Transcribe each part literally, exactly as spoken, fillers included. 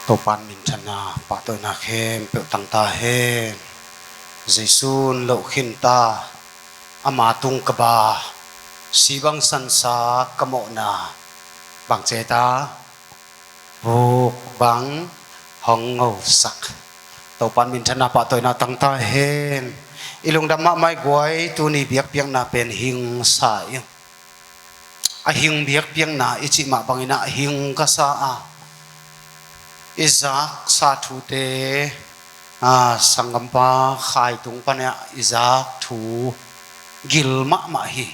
Topan minthanna pahtawina khempeuh tangta hen. Jesu'n loh khinta, ama tung ka ba, si bang sansa ka mawhna bang ceta, vuk bang hong ngosak. Topan minthanna pahtawina tangta hen. I lungdam mahmah i guai, tuni biakpiakna pen hing sa ing. A hing biakpiakna i cih mah bangin a hing ka sa a, i zak sa thute, a, sanggampa Khai tung pan a i zak thu gil mahmah hi.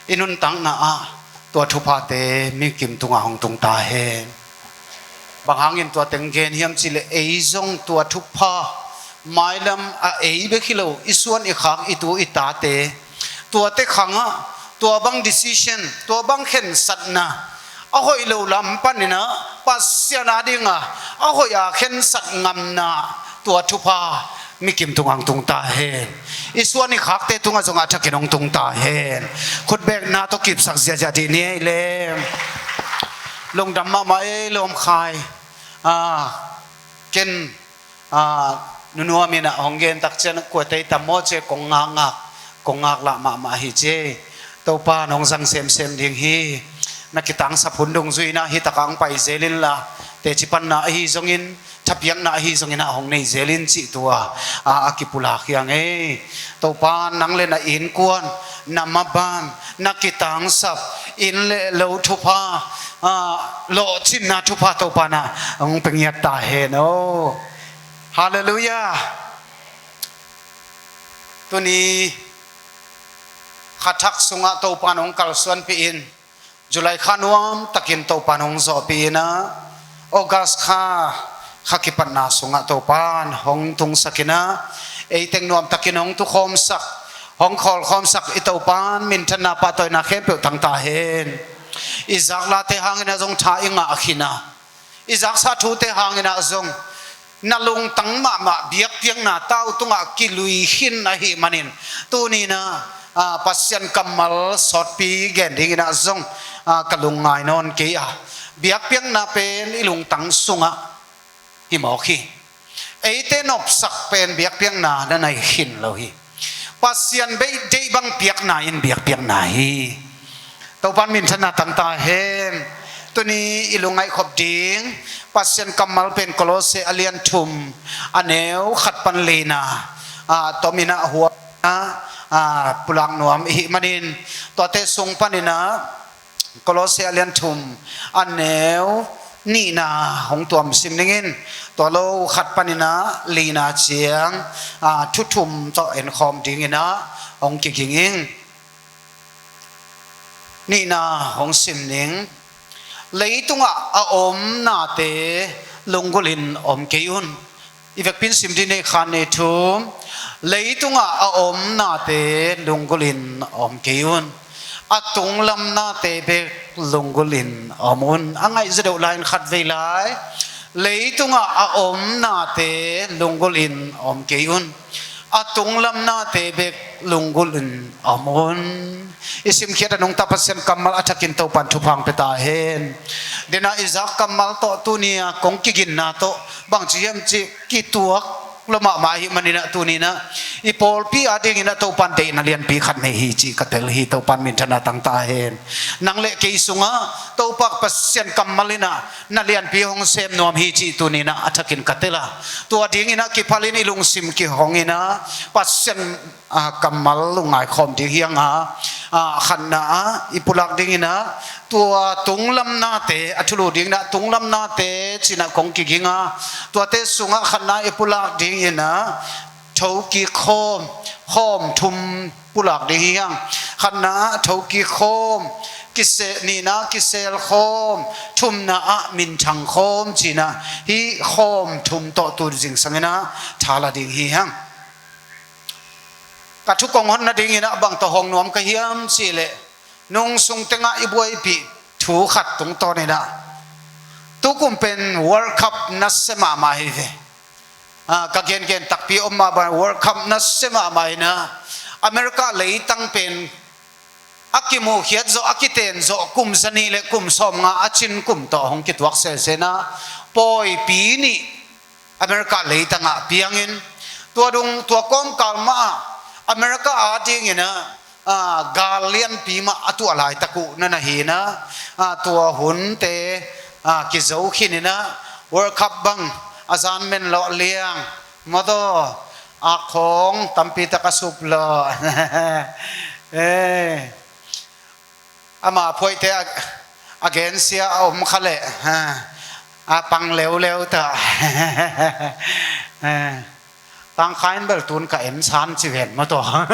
I nuntakna ah tua thuphate mikim tungah hong tung ta hen. Bang hangin tua teng gen hiam cihleh, ei zong tua thupha, mailam a ei bek hi lo, i suan i khak, i tu i tate, tuate khangah tua bang decision, tua bang khensatna, a hoih lo lam panin ah Pasian a dinga a hoih a khensat ngamna, tua thupha mikim tungah hong tung ta hen. I suan i khakte tungah zong a thakin hong tung ta hen. Khutbekna tawh kipsak ziahziah dih ni ei lem. Lungdam mahmah ei lawm Khai. Ah, ken, ah, nunuam in ah hong gen tak ciang, kua tei tam maw ci, kong ngakngak, kong ngaklah mahmah hi ci. Topan hong zang semsem ding hi. Na kitangsap hun dungzui in ah hi takah hong pai zel inla, teci panna ahi zongin, thapiakna ahi zongin ah hong nei zel in cih tua, a, a kipulak hi hang ei. Topan nang le na innkuan, na maban, na kitangsap, inn le lo thupha, a, lawhcinna thupha Topan ah hong pia ngiat ta hen aw. Halleluiah. Tuni kha thak sungah Topan hong kalsuanpih in, July kha nuam takin Topan hong zawhpih in ah, August kha, kha kipatna sungah Topan hong tungsak in ah, ei teng nuam takin hong tukhawmsak, hong khawlkhawmsak i Topan minthanna pahtawina khempeuh tangta hen. I zak late hangin ah zong tha i ngah khin a, i zaksa thute hangin ah zong na lungtang mahmah biakpiakna tau tungah kilui khin ahih manin, tuni in ah, a, Pasian kammal sawtpi gen dingin ah zong, a, ka lungngai nawn kei a, biakpiakna pen i lungtang sungah hi mawk hi. Eite nopsak pen biakpiakna na nei khin lo hi. Pasian bei deih bang piakna in biakpiakna hi. Topan minthanna tangta hen. Tuni i lungngaih khop ding Pasian kammal pen Kolose a lian thum, a neu khat pan lina, a, tom in ah huam in ah, a, pulak nuam i hih manin, tuate sung panin ah Kolose a lian thum, a neu nihna hong tuam sim ning in, tua lo khat panin ah lina ciang, a, thu thum tawh enkhawm dingin ah hong kiging ing. Nihna hong sim ning. Leitungah a om nate lunggulhin om kei un. I vekpi in sim dih ni, khat, nih, thum. Leitungah a om nate lunggulhin om kei un. A tunglam nate bek lunggulhin om un. A ngaih zaw deuh lai-in khat vei lai. Leitungah a om nate lunggulhin om kei un. A tunglam nate bek lunggulhin om un. I simkhiat a nungta Pasian kammal a thakin Topan thupha hong pia ta hen. Dena i zak kammal tawh tuni a kong kiginna tawh bangci hiam cih kituak lua mahmah ahih manin ah tuni in ah i pawlpi a dingin ah Topan deihna lianpi khat nei hi cih ka tel hi. Topan minthanna tangta hen. Nang le kei sungah Topa Pasian kammal in ah na lianpi hong sem nuam hi cih tuni in ah a thakin ka tel a, tua dingin ah kiphalin i lungsim kihong in ah Pasian, a, kammal lungngai khawm ding hi hang a, a, khatna ah i pulak dingin ah tua tunglam nate, a thulu dingin ah tunglam nate ci-in ah kong kiging a, tuate sungah khatna i pulak dingin ah thokik khawm, khawm thum pulak ding hi hang. Khatna ah thokik khawm, kise-, nihna ah kisel khawm, thumna ah minthang khawm ci-in ah hih khawm thum tawh tu zingsangin ah thala ding hi hang. Ka thu kong hon nadingin ah bang tawh hong nuam ka hiam cihleh, nung sung tengah i buaipih thu khat tungtawnin ah, tukum pen World Cup nasia mahmah hi ve. A, ka gengen takpi om mah bang, World Cup nasia mahmah in ah, America leitang pen a kimuhkhiat zawh, a kiten zawh kum zanih le kum sawmnga a cin kum tawh hong kituak sese in ah, pawipi nih America leitangah piangin, tua dung, tua kawmkal mah ah America adingin ah, aa, gal lianpi mah a tuah laitak uh na na hi in ah, aa, tua hunte, aa, kizo khin in ah, World Cup bang a zan men lawh liang, mawtaw, a khawng tampi tak a sup lawh. Eh, ama phuaihte a, a gensia a om kha leh, ha, a pang leuleu ta. Eh, tangkhain bel tun ka en san ci ven mawtaw.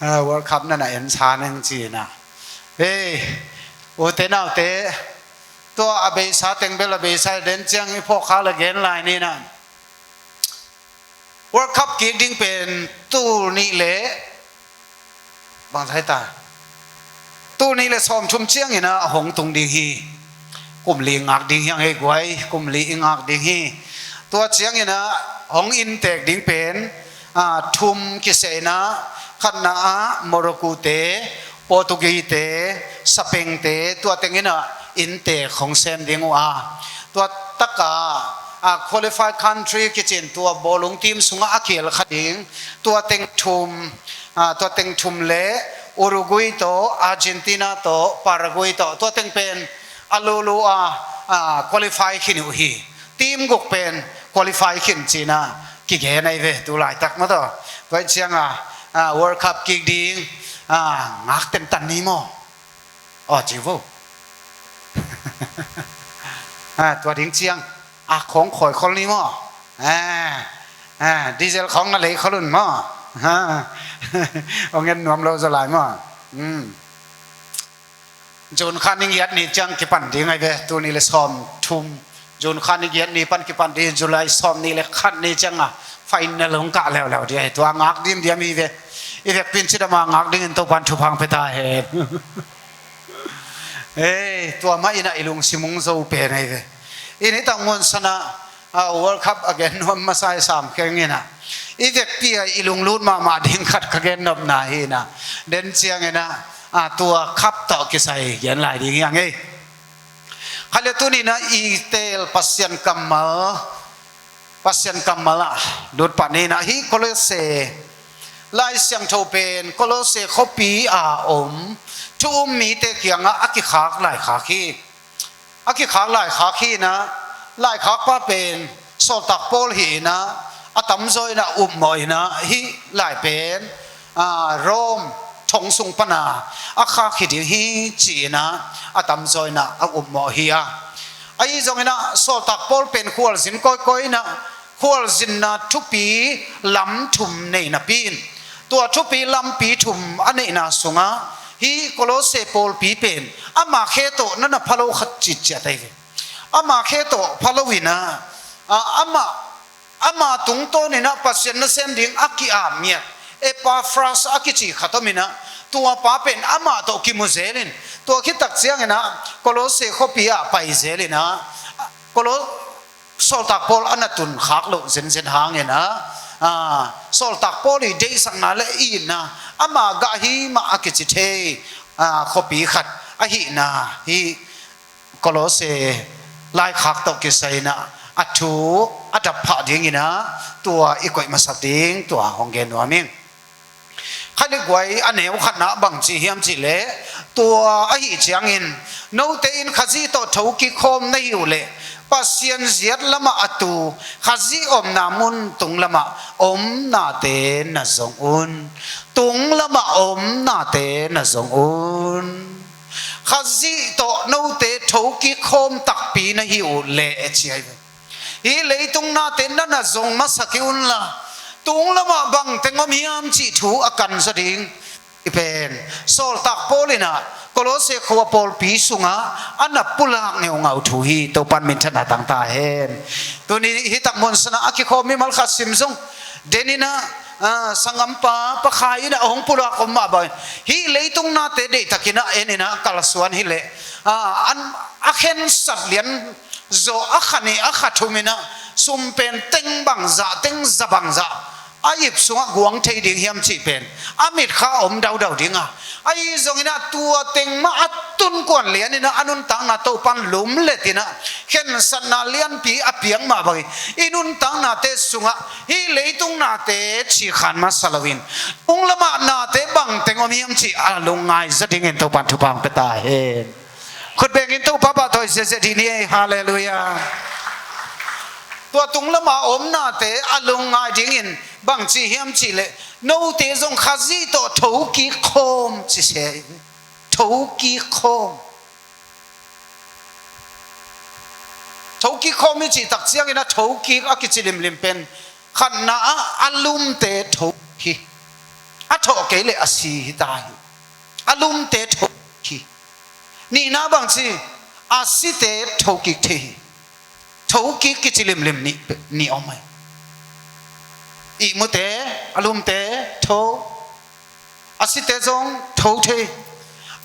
Eh, World Cup na na en san eng ci in ah. Ei, ute naute, tua a beisa teng bel a beisa den ciang i phawk kha le gen lai ni in ah. World Cup kik ding pen tul nih le, bang thei ta, tul nih le sawmthum ciangin ah hong tung ding hi. Kum li ngak ding hi hang ei guai, kum li i ngak ding hi. Tua ciangin ah hong inntek ding pen, aa, thum kiseh in ah, khatna ah Morocco te, Portuguese te, Spain te, tua teng in ah inntek hong sem ding uh a, tua tak a, aa, qualified country kici in, tua bawlung team sungah a kihel kha ding, tua teng thum, aa, tua teng thum le Uruguay tawh, Argentina tawh, Paraguay tawh, tua teng pen a lulu a, aa, qualify khin uh hi. Team guk pen qualify khin ci in ah kigen ahi ve tu laitak mawtaw. Tua ciang a, aa, World Cup kik ding, aa, ngak tentan ni maw? Aw, ci vo. Aa, tua ding ciang a khawng khawi khol ni maw? Aa, aa, diesel khawng na lei khol un maw? Aa, hong en nuam lo zaw lai maw? Hmm. June kha ni giat ni ciang kipan ding ahi ve, tul nih le sawmthum. June kha ni giat ni pan kipan ding, July sawmnih le khat ni ciang a final hong kah leuleu ding ahi. Tua ngak dimdiam hi ve. I vekpi in cidam a ngak dingin Topan thupha hong pia ta hen. Ei, tua mah in ah i lungsim hong zo pen ahi ve. I nitak mun san ah, a, World Cup a gen nuam masa i sam kheng in ah, i vekpi a i lunglut mahmah ding khat ka gen nopna hi in ah, den ciangin ah, a, tua cup tawh kisai gen lai ding hi hang ei. Khat le tuni in ah i teel Pasian kammal, Pasian kammal ah lut pah ni in ah, hih Kolose Lai Siangtho pen Kolose khuapi a om thu um mite kiangah a kikhak laikhak hi. A kikhak laikhak hi in ah, laikhakpa pen Sawltak Paul hi in ah, a tamzaw in ah upmawh in ah, hih lai pen, aa, Rome thong sung pan a a khak hi ding hi ci in ah, a tamzaw in ah a upmawh hi a. Ahi zongin ah Sawltak Paul pen khualzin kawikawi in ah, khualzinna thupi lam thum nei napi in, tua thupi lampi thum a neihna sungah hih Kolose pawlpi pen ama khe tawh na na pha lo khat citciat ahi ve. Ama khe tawh pha lo in ah, a, ama, ama tungtawn in ah Pasian nasem ding a ki-ap ngiat Epaphras a kici khat om in ah, tua pa pen amah tawh kimu zel in, tua khit tak ciangin ah Kolose khuapi ah pai zel in ah, Kolo-, Sawltak Paul a na tun khak loh zenzen hangin ah, aa, Sawltak Paul i deihsakna le i itna, ama gah hi mah a kici thei, aa, khuapi khat ahihna hi Kolose laikhak tawh kisai in ah a thu a dap phah dingin ah tua i koih masak ding tua hong gen nuam ing. Khat le guai, a neu khatna bang ci hiam cih leh, tua ahi ciangin note in Khazih tawh tho kikhawm na hi uh leh, Pasian ziat lamah a tu, Khazih omna mun tung lamah omnate na zong un. Tung lamah omnate na zong un. Khazih tawh note tho kikhawm takpi na hi uh leh, ci ahi ve. Hih leitung nate na na zong masa kei unla, tung lamah bang teng om hiam cih thu a kan zaw ding i pen Sawltak Paul in ah Kolose khua pawlpi sungah a na pulak ngeungau thu hi. Topan minthanna tang ta hen. Tuni hih tak mun san ah a kikhawm mimal khat sim zong den in ah, aa, sanggampa Pa Khai in ah a hong pulak om mah bangin, hih leitung nate deihtakin ah en in ah kalsuan hi leh, aa, an, a khensat lian zaw a kha nih a kha thum in ah sum pen teng bangzah, teng za bangzah a ip sungah guang thei ding hiam cih pen a mitkha a om daudau ding a, ahi zongin ah tua teng mah a tun kuan lianin ah a nuntakna Topan lumlet in ah khensatna lianpi a piak mah bangin i nuntaknate sungah hih leitung nate cikhan masa loin tung lamah nate bangteng om hiam cih a lungngai zaw dingin Topan thupha hong pia ta hen. Khut bengin Topa pahtawi ziahziah dih ni ei. Halleluiah. Tua tung lama om nate a lungngai dingin bangci hiam cihleh note zong Khazih tawh thokik khawm ci se. Thokik khawm. Thokik khawm i cih tak ciangin a thokik a kici limlim pen khatna ah a lumte thokik hi. A thawh kei leh a si hi ta hi. A lumte thokik hi. Nihna bangci a site thokik thei hi. Thokik kici limlim nih, nih om hi. Ihmute, a lumte tho, a site zong tho thei.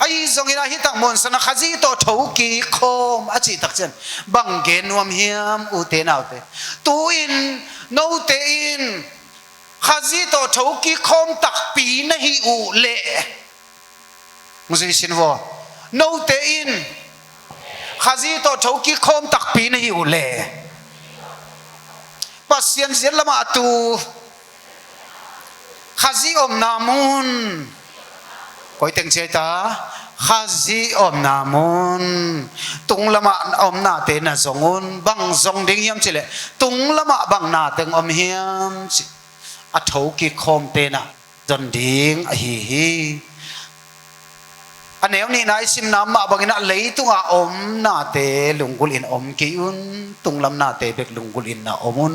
Ahi zongin ah hih tak muansan ah Khazih tawh thokik khawm a cih tak ciang bang gen nuam hiam ute naute? Tu-in note in Khazih tawh thokik khawm takpi na hih uh leh, hong zui sin vaw. Note in Khazih tawh thokik khawm takpi na hih uh leh, Pasian ziat lamah a tu Khazih omna mun, koi teng ci ei ta? Khazih omna mun tung lamah omnate na zong un. Bang zong ding hiam cihleh tung lamah bang na teng om hiam cih a thokik khawmte na zon ding ahi hi. A neu nihna i simna mah bangin ah leitungah om nate lunggulh in om kei un, tunglam nate bek lunggulh in na om un.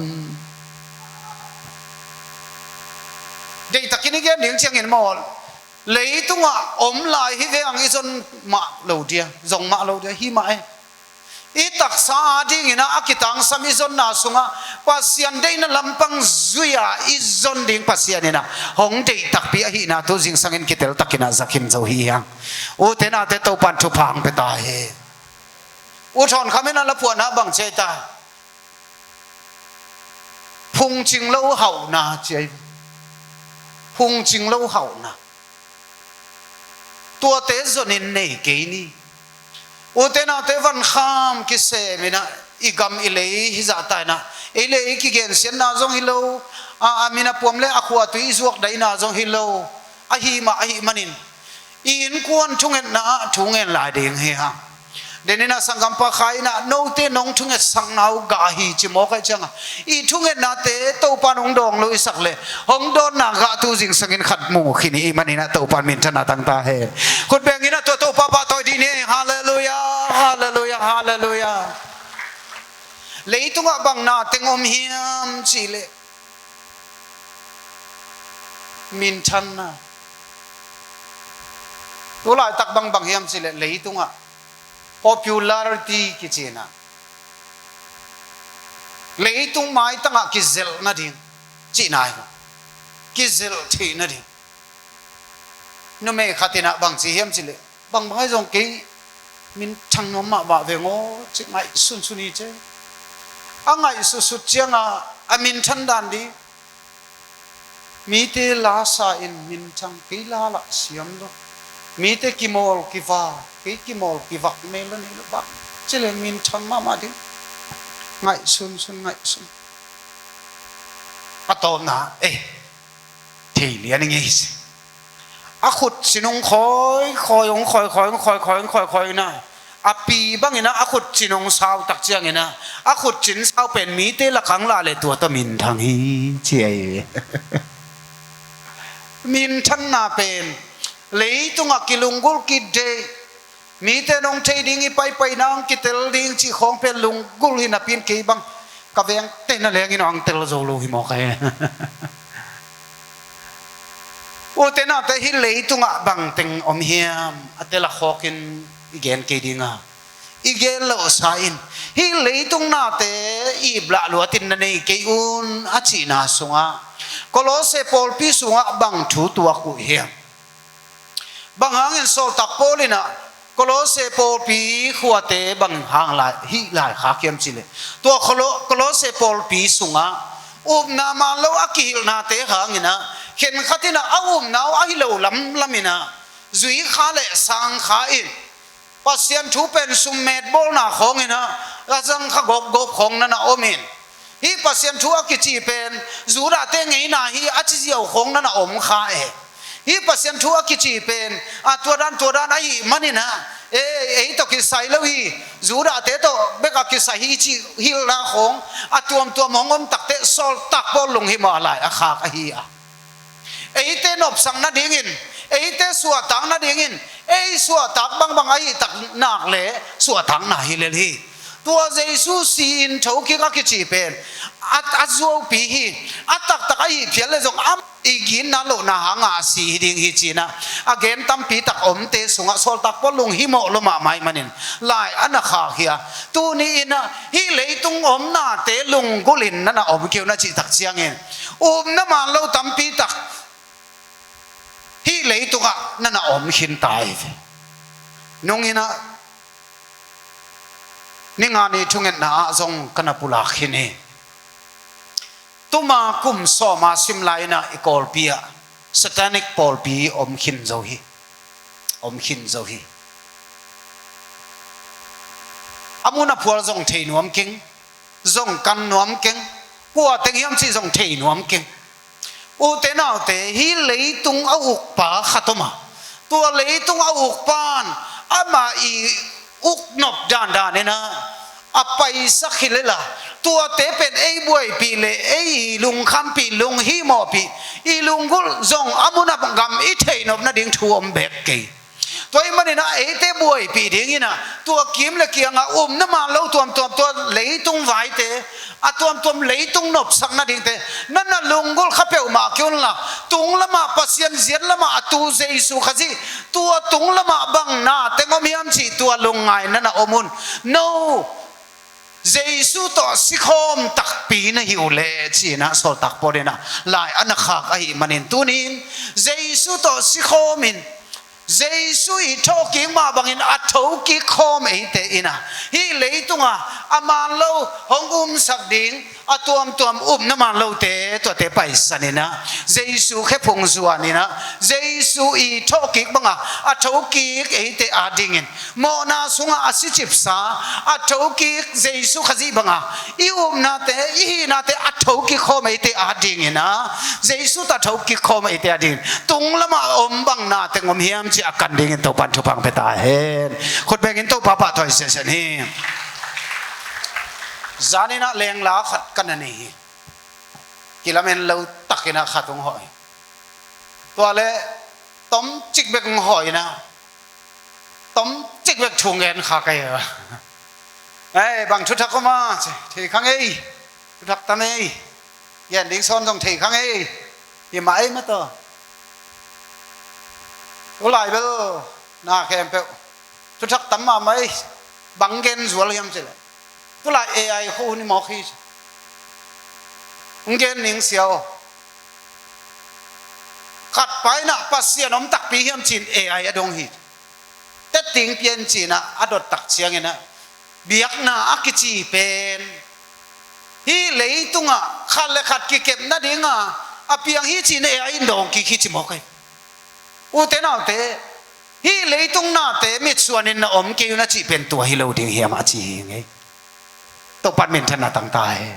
Deihtakin i gen ding ciangin maw, leitungah om lai hi veng i zon mah lo dia, zong mah lo dia, hi mah e. I taksa adingin ah a kitangsam i zonna sungah Pasian deihna lampang zui-a i zon ding Pasian in ah hong deih takpi ahihna tu zingsangin kiteltakin ah zakhim zo hi hang. Ute nate Topan thupha hong pia ta hi. U Thawn Kham in ah laphuahna bang ci ei ta? Phungcing lo hauhna ci ei. Phungcing lo hauhna. Tuate zonin nei kei ni. Ute naute, vankham kisem in ah i gam i lei hi zahta in ah, ei le ei kigensiatna zong hi lo, a, a min a puam le a khua tui i zuak daihna zong hi lo. Ahi mah ahih manin i innkuan thungetna ah thu ngen lai ding hi hang. Denin ah sanggampa Khai in ah note nong thungetsakna uh gah hi ci mawk ahih ciangah i thungetnate Topa nong dawng lo i sak leh hong dawnna gah tu zingsangin khat mu khin i hih manin ah Topa minthanna tang ta hen. Khut bengin ah tua Topa pahtawi dih ni. Halleluiah, halleluiah, halleluiah. Leitungah bang na teng om hiam cihleh minthanna. Tu laitak bang bang hiam cihleh leitungah popularity kici in ah, leitung maitangah kizelh nading cihna hi lo. Kizelh theih nading. Numei khat in ah bang ci hiam cihleh, bang bang ahi zong kei minthang nuam mahmah veng aw ci, ngaihsun sun hi ci. A ngaihsutsut ciangah a minthan dan dih, mite la sa in minthang, kei la lah siam lo. Mite kimawl kivak, kei kimawl kivak mel lo, nei lo bang ci leh minthang mahmah ding. Ngaihsun sun, ngaihsun. A tawpna, eh, thei lian i ngei hi. A khut cin hong khawi khawi, hong khawi khawi, hong khawi khawi, hong khawi khawi in ah, a pi bangin ah a khut cin hong sau tak ciangin ah, a khut cin sau pen mite lakah hong lah leh tua tawh minthang hi ci ahi. Minthanna pen leitungah kilunggulh kideih, mite nong thei ding, i paipaina hong kitel ding cih khawng pen lunggulh hi napi-in kei bang ka vengte na lengin hong tel zo lo hi mawk e. Ute naute, hih leitungah bangteng om hiam a tel a khawkin i gen kei ding a, i gen lohsa in, hih leitung nate iplah luatin na nei kei un a cihna sungah Kolose pawlpi sungah bang thu tuak uh hiam? Bang hangin sawltak Paul in ah Kolose pawlpi khuate bang hang lai, hih lai khak hiam cihleh, tua Kolo-, Kolose pawlpi sungah Upna man lo a kihilhnate hangin ah, khenkhat in ah a upna uh ahi lo lamlam in ah, zui kha le sang kha in, Pasian thu pen summet bawlna khawng in ah, a zang kha gawpgawp khawng na na om in, hih Pasian thu a kici pen Judah-te ngeina hi a ci ziau khawng na na om kha e. Hih Pasian thu a kici pen, a, tua dan, tua dan ahih manin ah, e, ei tawh kisai lo hi, Judah-te tawh bek a kisai hi cih hilhna khawng a tuamtuam hong om takteh, sawltak Paul lunghimawh a lai a khak ahi a. Eite nopsak nadingin, eite suahtak nadingin, ei suahtak bangbang ahih tak nak leh suahtakna hi lel hi. Tua Jesu si-in thokik a kici pen a, a zuaupi hi. A taktak ahih phial leh zong amah i ginna lohna hangah a si hi ding hi ci-in ah, a gen tampi tak omte sungah sawltak Paul lunghimawh lua mahmah ahih manin lai a na khak hi a. Tuni in ah hih leitung omnate lunggulh in na na om kei un a cih tak ciangin, upna man lo tampi tak hih leitungah na na om khin ta hi ve. Nung in ah, ni nga ni thungetna ah zong ka na pulak khin hi. Tuma kum sawma sim lai in ah i Kawlpi ah satanic pawlpi om khin zo hi. Om khin zo hi. A mun a phual zong thei nuam keng, zong kan nuam keng, kua teng hiam cih zong thei nuam keng. Ute naute, hih leitung a ukpa khat om a, tua leitung a ukpa in amah i uk nop dandan in ah a paisak hi lel a, tuate pen ei buaipih leh ei lungkhampih, lunghimawhpih, i lunggulh zong a mun a gam i theih nop nading thu om bek kei. Tua ahih manin ah eite buaipih dingin ah, tua kim le kiangah upna man lo tuamtuam, tua leitung vaite, a tuamtuam leitung nopsak nadingte, na na lunggulh kha peuhmah kei unla, tung lamah Pasian, ziat lamah a tu Jesu Khazih, tua tung lamah bang na teng om hiam cih tua lungngai na na om un. No, Jesu tawh sikhawm takpi na hi uh leh ci-in ah sawltak Paul in ah lai a na khak ahih manin, tuni in Jesu tawh sikhawm in, Jesu i thawhkik mah bangin a thokik khawm eite in ah, hih leitungah a man lo hong umsak ding, a tuamtuam upna man lote, tuate paisan in ah, Jesu khephung zuan in ah, Jesu i thawhkik bangah a thokik eite adingin, mawhna sungah a sicipsa, a thokik Jesu Khazih bangah i upnate, i hihnate a thokik khawm eite adingin ah, Jesu tawh a thokik khawm eite adingin tung lamah om bang na teng om hiam cih a kan dingin Topan thupha pia ta hen. Khut bengin Topa pahtawi siasia ni. Zan in ah lengla khat ka na nei hi. Kilamen lo takin ah khat hong hawh hi. Tua leh tomcik bek hong hawh in ah, tomcik bek thu ngen kha ka hi a. Ei, bang thuthak om a, ci, thei kha ngei. Thuthak tam ei. Gen ding sawn zong thei kha ngei. Hi mah ei mah tawh. Tulai bel na khempeuh thuthak tam mahmah ei. Bang gen zual hiam cih leh, tulai A I khuh hun hi mawk hi. Hong gen ning sia aw. Khat pa in ah Pasian om takpi hiam ci-in A I a dong hi. Tetting pian ci-in ah a dot tak ciangin ah, biakna a kici pen hih leitungah khat le khat kikep nadinga a piang hi ci-in A I in dawng kik hi ci mawk hi. Ute naute, hih leitung nate mitsuanin na om kei un a cih pen tua hi lo ding hiam a ci hi ngei. Topan minthanna tang ta hen.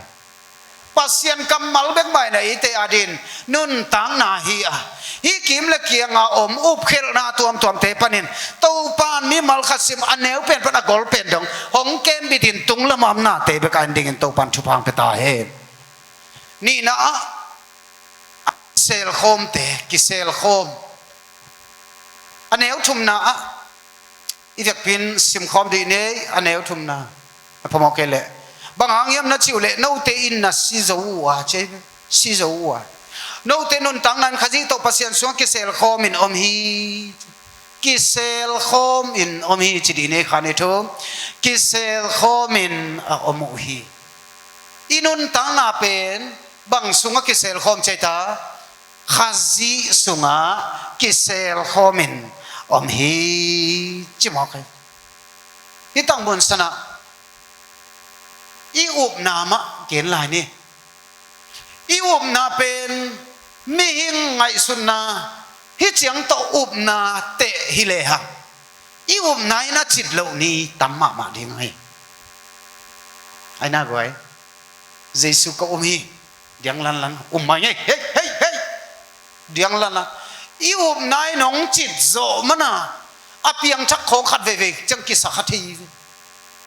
Pasian kammal bek mah in ah eite adingin nuntakna hi a, hih kim le kianga om upkhelhna tuamtuamte panin Topan mimal khat sim a neu pen pan a gol pen dong hong kembitin tung lamah om nate bek adingin Topan thupha pia ta hen. Nihna ah, selkhawmte, kiselkhawm. A neu thumna ah, i vekpi in simkhawm dih ni, a neu thumna. A phamawh kei leh, bang hang hiam na cih uh leh, note in na si zo uh a, ci, si zo uh a. Note nuntakna in Khazih tawh Pasian sungah kiselkhawm in om hi. Kiselkhawm in om hi ci dih ni, khat, nih, thum. Kiselkhawm in a om uh hi. I nuntakna pen bang sungah kiselkhawm ci ta? Khazih sungah kiselkhawm in om hi ci mawk hi. Hih tangmun sanah i upna mah gen lai ni. I upna pen mihing ngaihsutna hi ciang tawh upna teh hi lehang, i upna in a cit loh ni tam mahmah ding hi. Ai na guai, Jesu ka um hi, diang lanlan um mai ngei, hei, hei, hei. Diang lanlan i upna in hong cit zawh mana a piangthak khawng khat veivei ciang kisa kha thei hi.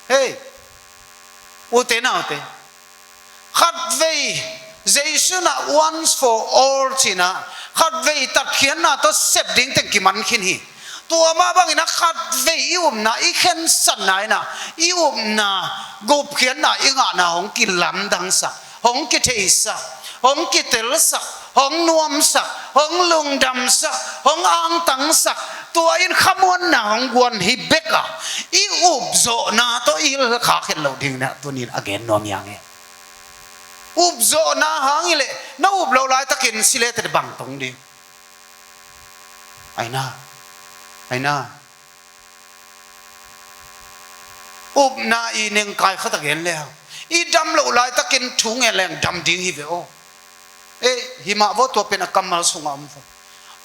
Hei, ute naute, khatvei Jesu na once for all cina, khatvei tatkhiatna tawh sep ding teng kiman khin hi. Tua mah bangin a khatvei i upna, i khensatna ina, i upna gupkhiatna i ngahna hong kilamdangsak, hong kitheisak, hong kitelsak, hong nuamsak, hong lungdamsak, hong angtangsak, tua in khamuanna hong guan hi bek a, i upzawhna tawh i hilkhak het loh ding na tunin a gen nuam hi hang e. Upzawhna hang hi leh na up loh laitakin si le tete bang tong ding. Ai na, ai na. Upna i nengkai khat a gen le hang, i dam loh laitakin thu ngen leng dam ding hi ve aw. E, hi mah vaw, tua pen a kammal sungah om vaw.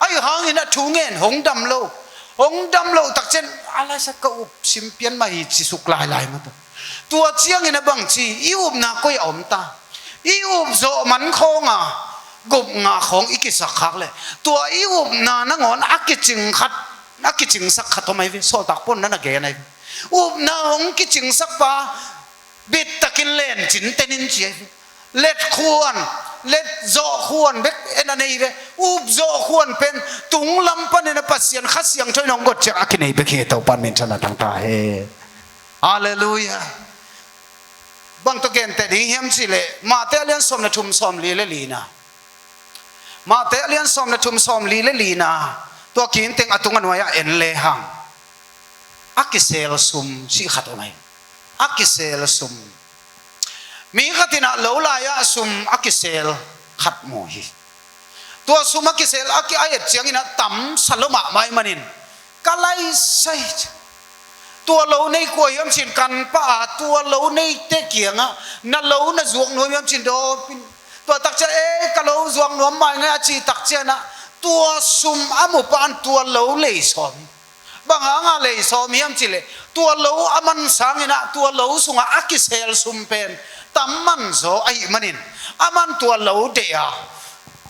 Ahi hangin a thu ngen hong dam lo, hong dam loh takcian a laisa ka up sim pian mah hi ci suk lailai mah tawh. Tua ciangin a bangci i upna koi a om ta? I up zawh man khawnga gup ngah khawng i kisak khak leh tua i upna nangawn a kicing khat, a kicingsak khat om ahi ve. Sawltak Paul in na gen ahi ve. Upna hong kicingsak pa bittakin lencin tenin ci ahi ve. Let khuan, let zawh khuan bek en a nei ve. Up zawh khuan pen tunglam panin a Pasian Kha Siangtho in hong got ciang a kinei bek hi. Topa'n minthanna tang ta hen. Halleluiah. Bang tawh genteh ding hiam cih leh Mate a lian sawm le thum, sawm li le lina. Mate a lian sawm le thum, sawm li le lina. Tua kinteng a tung a nuai-ah en le hang, a kisel sum cih khat om ahi. A kisel sum. Mi khat in ah lo lai-ah sum a kisel khat mu hi. Tua sum a kisel a ki, a et ciangin ah tamsa lo mahmah ahih manin ka laisai. Tua lo nei kua hiam cin kan pah a, tua lo neite kiangah na lo na zuak nuam hiam cin dawpin. Tua takciang, ei, ka lo zuak nuam mai ngai a cih takciang ah tua sum a mu pa in tua lo lei sawm hi. Bang hanga lei sawm hiam cih leh tua lo a man sangin ah tua lo sungah a kisel sum pen tam man zaw ahih manin aman tua lo deih a,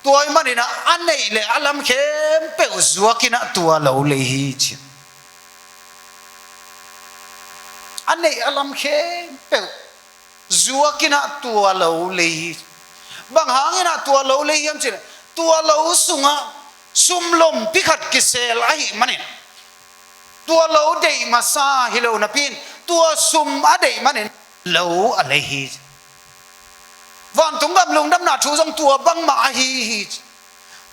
tua ahih manin ah a neih le a lam khempeuh zuakin ah tua lo lei hi ci. A neih a lam khempeuh zuakin ah tua lo lei hi. Bang hangin ah tua lo lei hiam cih leh tua lo sungah sum lompi khat kisel ahih manin tua lo deih masa hi lo napi-in tua sum a deih manin lo a lei hi. Vantung gam lungdamna thu zong tua bangmah ahi hi.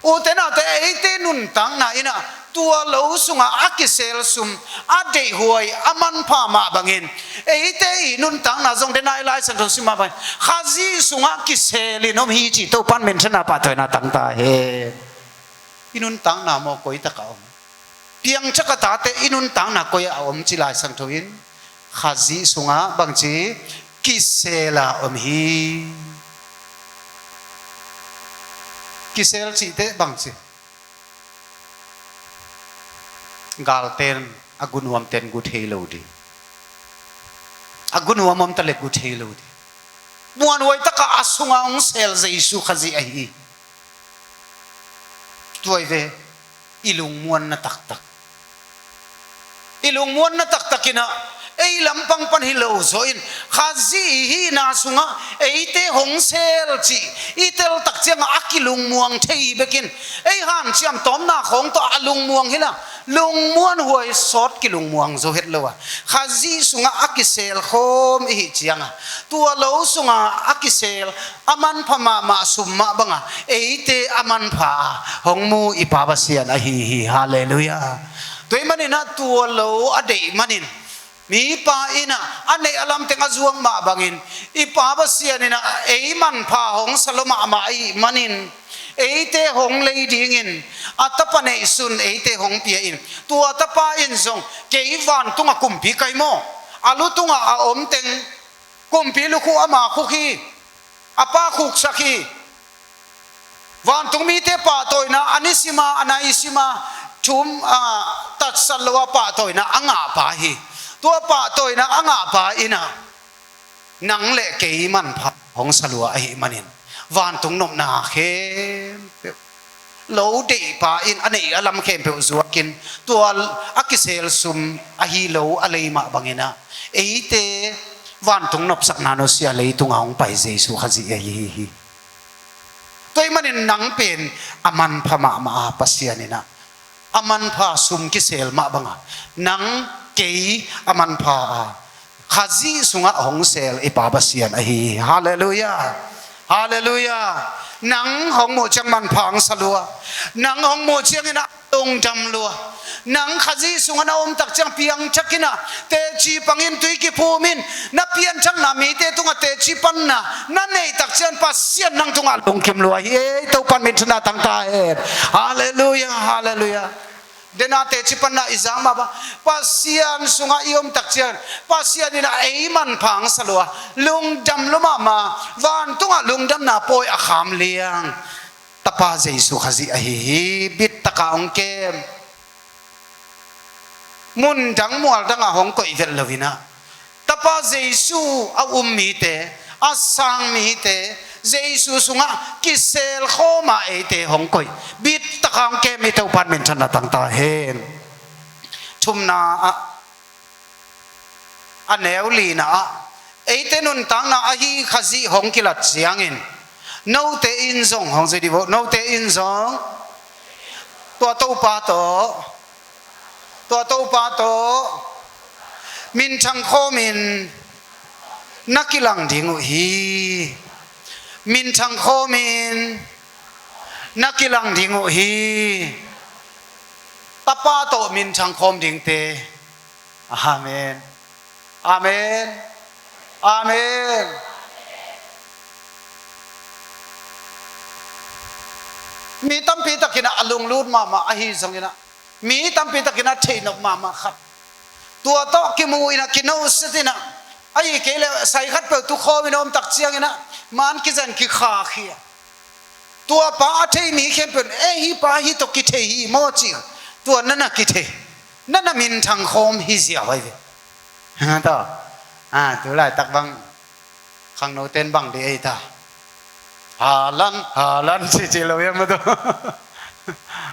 Ute naute, eite nuntakna in ah tua lo sungah a kisel sum a deihhuai a manpha mah bangin eite i nuntakna zong den a i Lai Siangtho sim mah bangin Khazih sungah kiselin om hi cih Topa'n minthanna pahtawina tang ta hen. I nuntakna maw koi takah om? Piangthak a tate i nuntakna koi-ah a om cih Lai Siangtho in Khazih sungah bangci kisel a om hi. Kisel cihte bangci galten a gunuamten gu thei lo ding. A gunuam om ta le gu thei lo ding. Muanhuai takah a sungah hong sel Jesu Khazih ahi hi. Tua hi ve, i lungmuanna taktak. I lungmuanna taktak in ah ei lampang pan hi lo zaw in Khazih i hihna sungah eite hong sel cih i tel takciangah a kilungmuang thei hi bekin ei hanciam tawmna khawng tawh a lungmuang hi la, lungmuanhuai sawt kilungmuang zo het lo a, Khazih sungah a kisel khawm i hih ciangah tua lo sungah a kisel a manpha mahmah sum mah banga eite a manpha a hong mu i Pa Pasian ahi hi. Halleluiah. Tua ahih manin ah tua lo a deih manin mipa in ah a neih a lamteng a zuak mah bangin i Pa Pasian in ah ei manpha hong sa lo mahmah ahih manin eite hong lei dingin a tapa neihsun eite hong pia in tua tapa in zong kei vantung a kumpi kai maw, a lu tungah a omteng kumpi lukhu ama khuk hi, a pa khuksak hi. Vantung mite pahtawina a nisim a, a naisim a, thum a, tatsat lo a pahtawina a ngahpa hi. Tua pahtawina a ngahpa in ah nang le kei manpha hong sa lua ahih manin, vantung nopna khempeuh, lo deihpa in a neih a lam khempeuh zuakin, tua a kisel sum ahi lo a lei mah bangin ah, eite vantung nopsakna nusia leitunga hong pai Jesu Khazih ahi hi. Tua ahih manin nang pen a manpha mahmah a, Pasian in ah a manpha sum kisel mah banga, nang kei a manpha a, Khazih sungah hong sel i Pa Pasian ahi hi. Halleluiah. Halleluiah. Nang hong muh ciang manpha hong sa lua. Nang hong muh ciangin ah lungdam lua. Nang Khazih sungah na om tak ciang piangthak in ah, teci pangin, tui kiphum in, na pianthakna mite tungah teci panna na neih tak ciang Pasian nang tungah lungkim lua hi. Ei, Topan minthanna tang ta hen. Halleluiah, halleluiah. Dena teci panna i zak mah bang, Pasian sungah i om tak ciang Pasian in ah ei manpha hong sa lua. Lungdam lua mahmah. Vantungah lungdamna pawi a kham liang Tapa Jesu Khazih ahi hi. Bittaka hong kem. Mundang mualdangah hong koih vet lo in ah, Tapa Jesu a um mite, a sang mite, Jesu sungah kisel khawma eite hong koih. Bittaka hong kem, i Topan minthanna tang ta hen. Thumna ah, a neu lina ah, eite nuntakna ahi Khazih hong kilat ciangin, note in zong, hong ci dih vo, note in zong tua Topa tawh, tua Topa tawh minthang khawmin na kilang ding uh hi. Minthang khawmin na kilang ding uh hi. Tapa tawh minthang khawm dingte. Amen. Amen. Amen. Mi tampi takin ah a lunglut mahmah ahi zongin ah, mi tampi takin ah theihnop mahmah khat, tua tawh kimu in ah, kinoset in ah, ahih kei leh sai khat peuh tukhawm in om tak ciangin ah, man kizan kikhakhia. Tua pa a thei mi khempeuh in, "Eh, hih pa hih tawh kithei hi maw?" ci. Tua na na kithei, na na minthang khawm hi ziau ahi ve. Hang tawh, ah, tu laitak bang khangno ten bang dih ei ta. Halan, halan ci ci lo hiam maw tawh.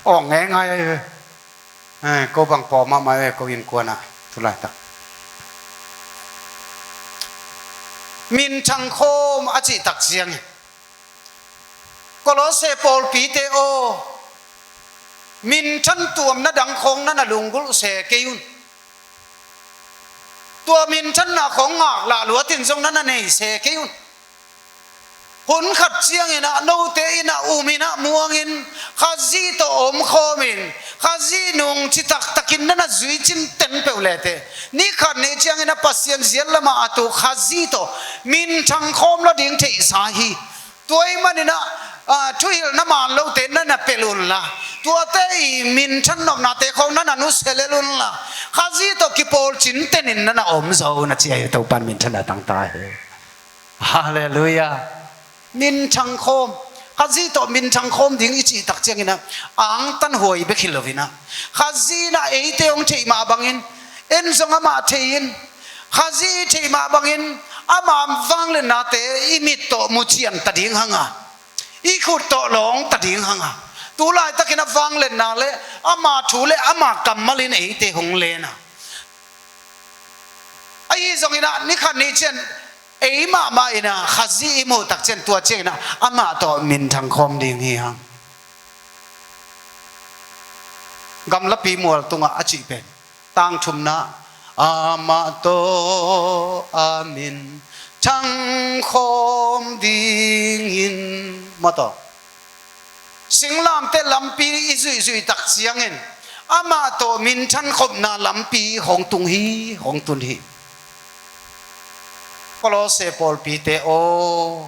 Awng ngai ngai ahi ve. Eh, ko bang pawm mahmah e, ko innkuan ah tu laitak. Minthang khawm a cih tak ciangin, Kolose pawlpite aw, minthan tuamna dang khawng na na lunggulh se kei un. Tua minthanna khawng ngak lah luatin zong na na nei se kei un. Hun khat ciangin ah note in ah um in ah muangin, Khazih tawh omkhawmin, Khazih nung ci taktakin na na zui cinten peuh lete, ni khat ni ciangin ah Pasian ziat lamah a tuk Khazih tawh minthang khawm lo ding theihsa hi. Tua ahih manin ah, ah, thuhilhna man lote na na pelh unla, tuate i minthan nopnate khawng na na nusia lel unla, Khazih tawh kipawl cintenin na na om zo un, a ci ahi. Topan minthanna tang ta hi. Halleluiah. Minthang khawm, Khazih tawh minthang khawm ding i cih tak ciangin ah, angtan huai bek hi lo in ah, Khazih in ah eite hong theih mah bangin, en zong amah thei in, Khazih i theih mah bangin, ama vangliatnate i mit tawh mu cian ta ding hang a, i khut tawh lawng ta ding hang a, tu laitakin ah vangliatna le ama thu le ama kammal in eite hong len a, ahi zongin ah ni khat ni ciang ei mahmah in ah Khazih i muh tak ciang, tua ciangin ah amah tawh minthang khawm ding hi hang. Gamlapi mual tungah a cih pen, tang thumna, amah tawh a minthang khawm dingin, maw tawh. Singlamteh lampi i zuihzuih tak ciangin, amah tawh minthan khopna lampi hong tung hi, hong tun hi. Kolose pawlpite aw,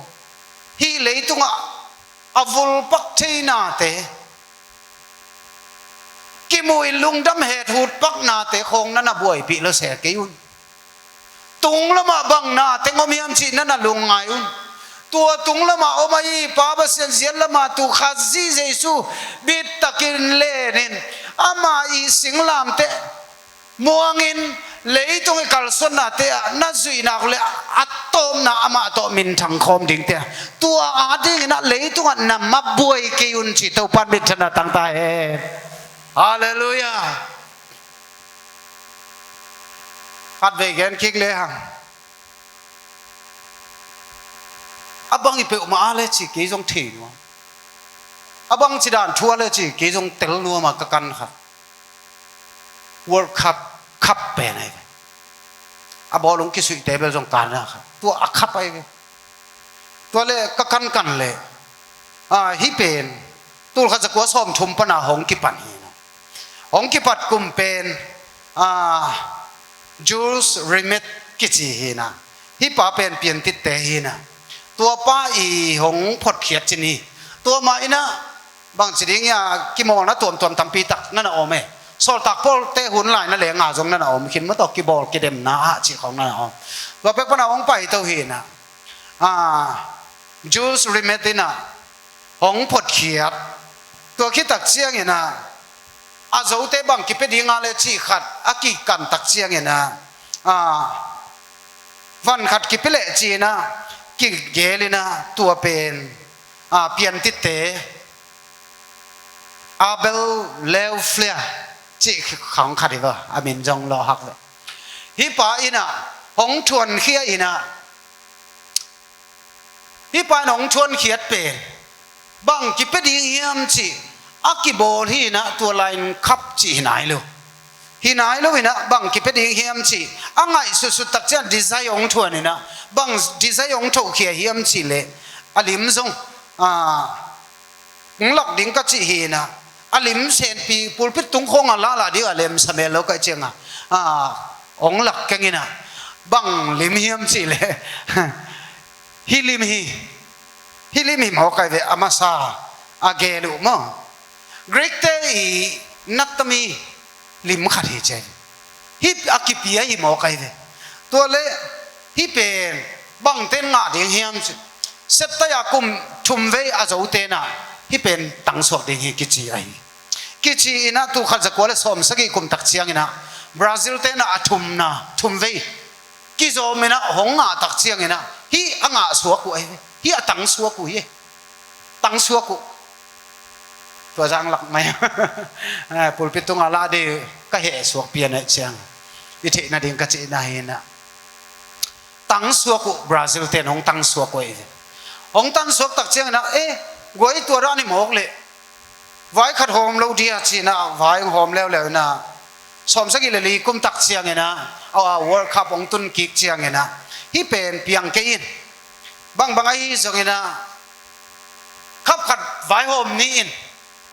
hih leitungah a vulpak theinate, kimu in lungdam het hutpaknate khawng na na buaipih lo se kei un. Tung lamah bang na teng om hiam cih na na lungngai un. Tua tung lamah om ahi Pa Pasian ziat lamah tu Khazih Jesu bittakin lenin, ama i singlamteh muangin, leitung i kalsuannate ah na zuih nak leh a tawpna amah tawh minthang khawm dingte, tua adingin ah leitungah na mapbuai kei un ci Topan minthanna tangta hen. Halleluiah. Khatvei gen kik lehang, a bang i peuhmah a le ci kei zong thei nuam. A bang ci dan thu a le ci kei zong tel nuam a ka kan khat. World Cup, cup pen ahi ve. A bawlung kisuihte bel zong kan na khat. Tua a cup ahi ve. Tua le ka kankan le, ah, hih pen tulkhat zakua sawmthum pana hong kipan hi na. Hong kipat kum pen, ah, Jules Rimet kici hi na. Hih pa pen piantitte hi na. Tua pa i hong photkhiat cin hi. Tua mah inah bangci ding ia kimawlna tuamtuam tampi tak na na om e. Sawltak Paul te hun lai na lenga zong na na om khin, mataw kibawl kidemna ah cih khawng na na om. Tua pek pana hong paito hi na. Ah, Jules Rimet inah hong photkhiat. Tua khitak cianginah a zote bang kipia dinga le cih khat a kikantak cianginah, ah, van khat kipia leh cinah kigelinah tua pen, ah, piantitte Abel Leflairie cih khawng khat hi va, a min zong lawhak ve. Hih pa inah hong thuankhia inah, hih pa in hong thuankhiat pen bang kipia ding hiam cih a kibawl hi inah tua lai-in cup cih hi nai lo. Hi nai lo inah bang kipia ding hiam cih a ngaihsutsut tak ciang design hong thuan inah bang design hong thohkhia hiam cih leh a lim zong, ah, hong lak ding ka cih hi inah a lim senpi pulpit tung khawng a lahlah ding a lemsa mel lo ka hih cianga, ah, hong lak keng inah bang lim hiam cih leh hih lim hi, hih lim hi mawk ahi ve, a masa a gel uh maw. Greek te i anatomy lim khat hi ci ahi ve. Hih a kipia hi mawk ahi ve. Tua le hih pen bangten ngah ding hiam ci. Septaia kum thumvei a zote inah hih pen tangsuak ding hi kici ahi. Kici inah tulkhat zakua le sawmsagih kum tak cianginah Brazil te inah a thumna, thumvei kizawm inah hong ngah tak cianginah hih a ngahsuak uh ahi ve. Hih a tangsuak uh hi. Tangsuak uh. Tua zang lak mai. Eh, pulpit tungah lah dih ka hehsuak pian ahih ciang i theih nading ka cihna hi inah. Tangsuak uh, Brazil ten hong tangsuak uh ahi ve. Hong tangsuak tak cianginah, eh, guai tua dan hi mawk leh vai khat hawm lo dia ci inah vai hong hawm leuleu inah sawmsagih le li kum tak cianginah a World Cup hong tun kik cianginah hih pen piang kei in. Bangbang ahi zonginah cup khat vaihawm ni in,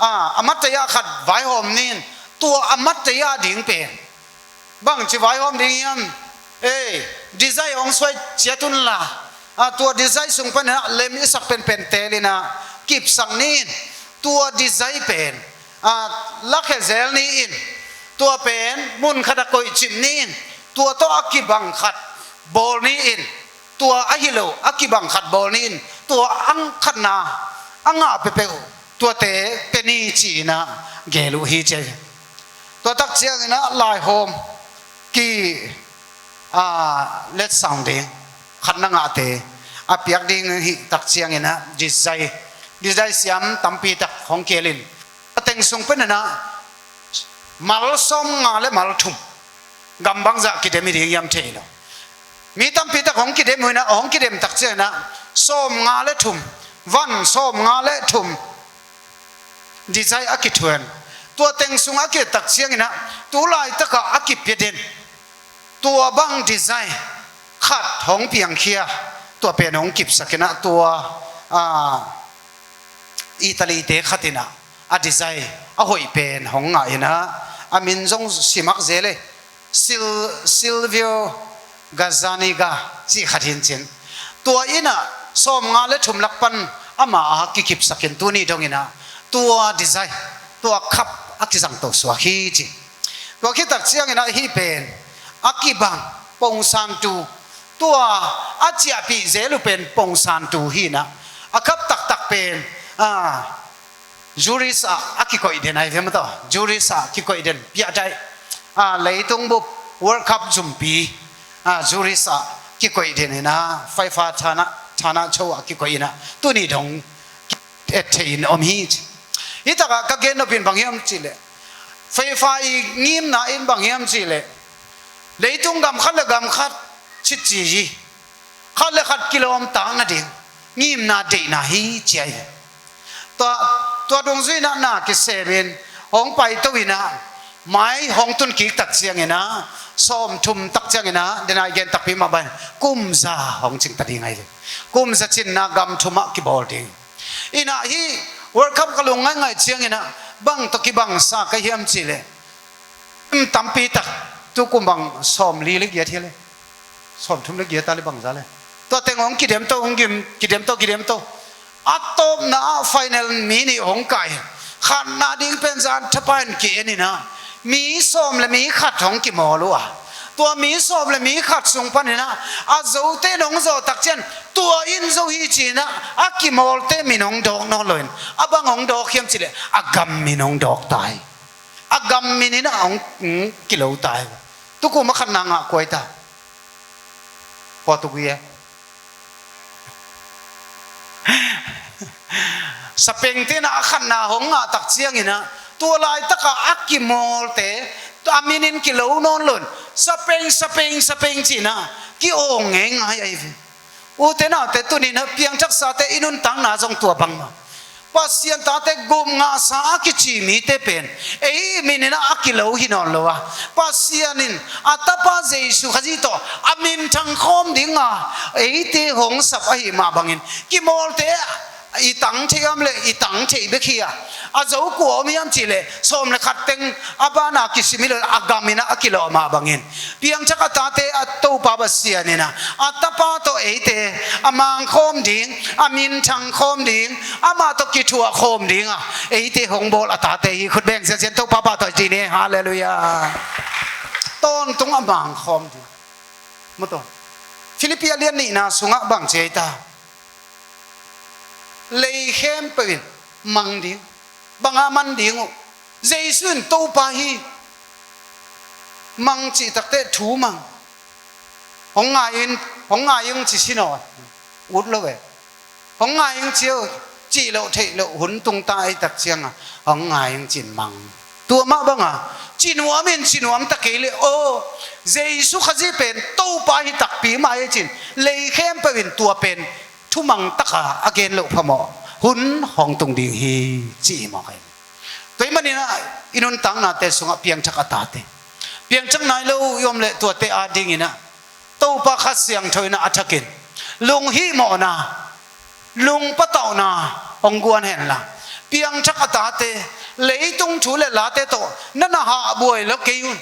ah, a matteia khat vaihawm ni in, tua a matteia ding pen bangci vaihawm ding hiam? Ei, design hong suai ciat unla, ah, tua design sung paninah lem i sak penpen telinah kipsak ni in, tua design pen, ah, lakhia zel ni in, tua pen mun khatah koihcip ni in, tua tawh a kibang khat bawl ni in, tua ahi lo a kibang khat bawl ni in, tua ang khatna a ngah peuhpeuh tuate pia ni ci inah gel uh hi ci ahi. Tua tak cianginah laihawm ki, ah, letsong ding khat na ngahte a piak ding hi tak cianginah design, design siam tampi tak hong kiel in. A teng sung paninah mal sawmnga le mal thum gam bangzah kidem hi ding hiam thei lo. Mi tampi tak hong kidem uh inah, hong kidem tak cianginah sawmnga le thum, van sawmnga le thum design a kithuan. Tua teng sung a kiet tak cianginah tu laitakah a kipia den tua bang design khat hong piangkhia, tua pen hong kipsak inah tua, ah, Italy te khat inah a design a hoih pen hong ngah inah a min zong simak zel e. Sil-, Silvio Gazzaniga cih khat hi in cin. Tua inah sawmnga le thum lak pan amah a kikipsak in tuni dong inah tua design, tua cup a kizangto suak hi ci. Tua khit tak cianginah hih pen a kibang pongsantu Tua a ciahpih zel uh pen pongsantu hi inah, a khap taktak pen, ah, Zurich ah a kikoih den ahi ve maw taw. Zurich ah kikoih den piahdaih, ah, leitung bup World Cup zumpi, ah, Zurich ah kikoih den inah, FIFA thana, thana cho ah kikoih inah, tuni dong et thei in om hi ci. Hi takah ka gen nop in bang hiam cihleh, FIFA i ngimna in bang hiam cihleh, leitung gam khat le gam khat citci hi, khat le khat kilawmtak nading ngimna deihna hi ci ahi ve. Tua, tua dungzui inah na kisemin hong paito inah, mai hong tun kik tak ciang inah, sawmthum tak ciang inah, denah i gen takpi mah bang, kum za hong cingta ding ahi ve. Kum za cinna gam thum ah kibawl ding. Inah hih World Cup ka lung ngaingai ciang inah, bang tawh kibangsa ka hiam cihleh, tampi tak, tukum bang sawmli le giat hi le, sawmthum le giat a le bangza le, tua teng hong kidemto, hong gim, kidemto, kidemto. A tawpna ah final mi nih hong kai. Khatna ding pen zan thapa in ki-en inah, mi sawm le mi khat hong kimawl uh a, tua mi sawm le mi khat sung pan inah, a zote in hong zawh tak ciang, tua in zo hi ci inah, a kimawlte min hong dawk nawn lo in, a bang hong dawk hiam cihleh, a gam min hong dawk ta hi. A gam min inah hong, hmm, kilo ta hi. Tukum a khatna ngah kua hi ta? Portugal. Sapengte inah a khatna hong ngah tak ciang inah, tua laitakah a kimawlte, a min in kilo nawn lo in, Sapeng, Sapeng, Sapeng ci inah ki-awng ngeingai ahi ve. Ute naute, tuni inah piangthaksate i nuntakna zong tua bangmah. Pasian tate gum ngahsa a kici mite pen ei min inah a kilo hi nawn lo a, Pasian in a tapa Jesu Khazih tawh a minthang khawm dinga eite hong sap ahi mah bangin, kimawlte i tang thei am le i tang thei bek hi a, a zo kua om hiam cihleh, sawm le khat teng a bana kisim hi lo, a gam inah a kilawh mah bangin, piangthak a tate a Topa Pasian inah a tapa tawh eite a mangkhawm ding, a minthang khawm ding, amah tawh kithuah khawm dinga eite hong bawl a tate hi. Khut beng zianzian Topa pahtawi dih ni. Halleluiah. Tawntung a mangkhawm ding. Maw taw. Philippi a lian nihna sungah bang ci ahi ta? Lei khempeuh in mang ding. Bang a man ding uh? Jesu in Topa hi. Mang cih takteh thu mang. Hong ngai in, hong ngai ung ci sin aw. Ut lo ve. Hong ngai ung ci aw, cih loh theih loh hun tung ta ei tak cianga hong ngai ung cin mang. Tua mah banga ci nuam in, ci nuam ta kei le aw, Jesu Khazih pen Topa hi takpi mah ei cin, lei khempeuh in tua pen thumang taka a gen loh phamawh hun hong tung ding hi, ci hi mawk ahi. Tua ahih maninah i nuntaknate sungah piangthak a tate, piangthak nai lo i om leh tuate adinginah Topa Kha Siangtho inah a thakin lunghihmawhna, lungpatauhna hong guan henla, piangthak a tate leitung thu le late tawh na na hahbuai lo kei un.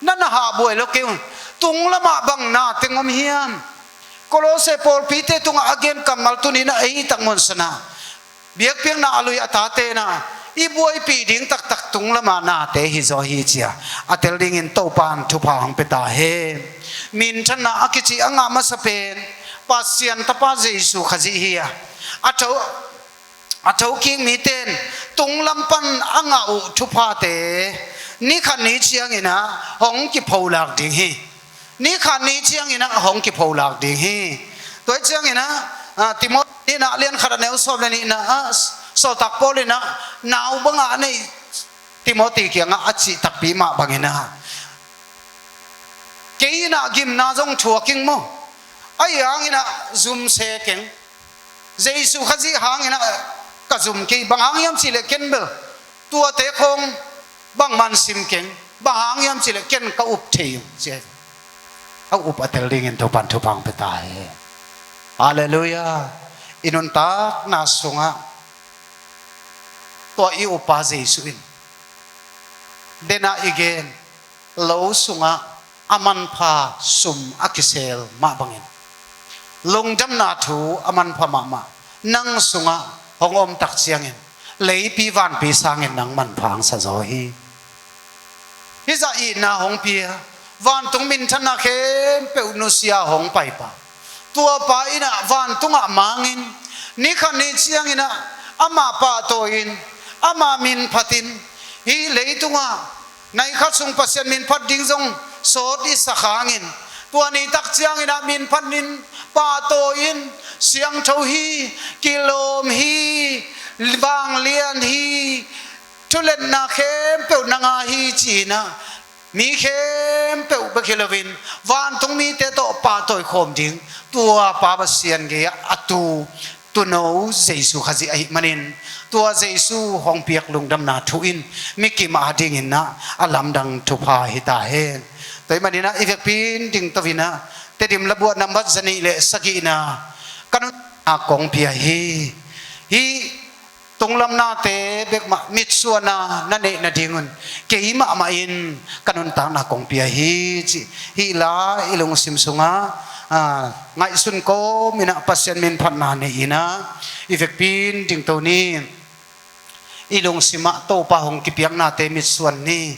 Na na hahbuai lo kei un. Tung lamah bang na teng om hiam? Kolose pawlpite tungah a gen kammal tuninah ei tak muansanah biakpiakna a lui a tate inah i buaipih ding taktak tung lamah nate hizaw hi cia a tel dingin Topa in thupha hong pia ta hen. Minthanna a kici a ngah masa pen Pasian Tapa Jesu Khazih hi a, a tho a thokik mite in tunglam pan a ngah uh thuphate ni khat ni cianginah hong kipholak ding hi. Ni khat ni cianginah hong kipholak ding hi. Tua hi cianginah, ah, Timothy inah lian khat a neu sawm le nihna ah Sawltak Paul inah nau bangah a nei Timothy kiangah a cih takpi mah banginah, kei inah gimna zong thuak ing maw? Ahi hanginah zum se keng. Jesu Khazih hanginah ka zum kei. Bang hang hiam cihleh ken bel tuate khawng bangman sim keng. Bang hang hiam cihleh ken ka up thei uh, ci a up a tel dingin Topan thupha hong pia ta hi. Halleluiah. I nuntakna sungah tua i upa Jesu in denah i gen lo sungah a manpha sum a kisel mah bangin lungdamna thu a manpha mahmah nang sungah hong om tak ciangin leipi vanpi sangin nang manpha hong sa zaw hi. Hizah itna hong pia, Vantung minthanna khempeuh nusia hong paipa, tua pa in ah vantungah mangin, ni khat ni ciangin ah amah pahtawi-in, amah minphatin, hih leitungah nai khat sung Pasian minphat ding zong sawt i sak hangin, tua ni tak ciangin ah minphatin, pahtawi-in, siangtho hi, kilawm hi, vanglian hi, thuletna khempeuh na ngah hi ci-in ah, mi khempeuh bek hi loin vantung mite tawh pahtawi khawm ding, tua pa Pasian gei-ah a tu, tuuno Jesu Khazih ahih manin, tua Jesu hong piak lungdamna thu in mi kim adingin ah a lamdang thupha hi ta hen. Tua ahih manin ah i vekpi-in dingto-in ah Tedim labuah nambat zanih le sagihna ka nuntakna kong pia hi. Hih tunglam nate bek mah mitsuanna na neih nadingun kei mahmah in ka nuntakna kong pia hi, cih hih la i lungsim sungah, aa, ngaihsun kawmin ah Pasian minphatna nei-in ah i vekpi-in dingto ni. I lungsimah Topa hong kipiaknate mitsuan ni.